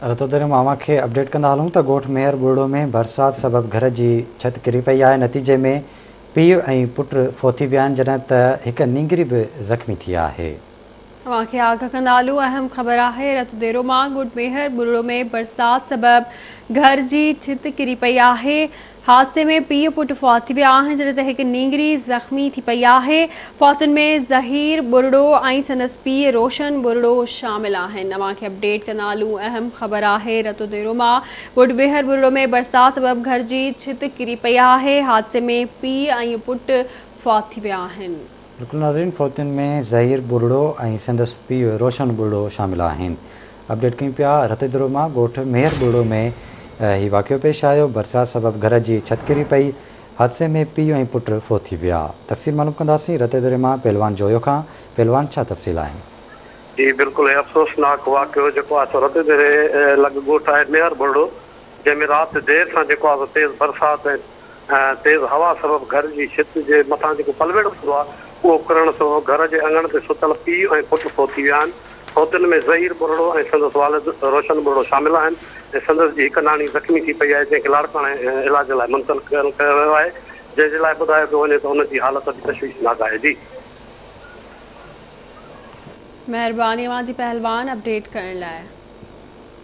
رتوديرو مان اوهان کي اپڊيٽ ڪندا هلون ته ڳوٺ ميهر ٻرڙو ۾ برسات سبب گهر جي ڇت ڪري پئي آهي نتيجي ۾ پيء ۽ پٽ فوت ٿي ويا آهن جڏهن ته هڪ نينگري به زخمي ٿي آهي. اوهان کي آگاهه ڪندا هلون اهم خبر آهي رتوديرو مان ڳوٺ ميهر ٻرڙو ۾ برسات سبب گهر جي ڇت ڪري پئي آهي حادثي ۾ پيء پٽ فوت ٿي ويا آهن جڏهن ته هڪ نينگري زخمي ٿي پئي آهي، فوتين ۾ ظهير ٻرڙو ۽ سندس پيء روشن ٻرڙو شامل آهن. اوهان کي اپڊيٽ ڪندا هلون اهم خبر آهي رتوديرو مان ڳوٺ ٻيهر ٻرڙو ۾ برسات سبب گهر جي ڇت ڪري پئي آهي، حادثي ۾ پيء ۽ پٽ فوت ٿي ويا آهن. بلڪل ناظرين فوتين ۾ ظهير ٻرڙو ۽ سندس پيء روشن ٻرڙو شامل آهن اپڊيٽ ڪيون پيا رتيدرو مان ڳوٺ ميهر ٻرڙو ۾ هي واقعو پيش آيو برسات سبب گهر جي ڇت ڪري پئي حادثي ۾ پيء ۽ پٽ فوت ٿي ويا تفصيل معلوم ڪنداسين رتيدري مان پهلوان جويو کان پهلوان ڇا تفصيل آهن. جي بلڪل هي افسوسناڪ واقعو جيڪو آهي سو رتيدري لڳ ڳوٺ آهي ميهر ٻرڙو جنهن ۾ رات دير سان جيڪو آهي سو تيز برسات ۽ تيز هوا سبب گهر جي ڇت جي مٿان جيڪو پلويڙ هوندو آهي اهو ڪرڻ سبب گهر جي اڱڻ تي ستل پيء ۽ پٽ فوت ٿي ويا آهن. فوتين ۾ ظهير ٻرڙو ۽ سندس والد روشن ٻرڙو شامل آهن ۽ سندس جي هڪ ناڻي زخمي ٿي پئي آهي جنهن کي لاڙڪاڻي علاج لاء منتقل ڪيو ويو آهي جنهن جي لاء ٻڌايو پيو وڃي ته ان جي حالت به تشويشناڪ آهي جي. مهرباني اوهان جي پهلوان اپڊيٽ ڪرڻ لاء.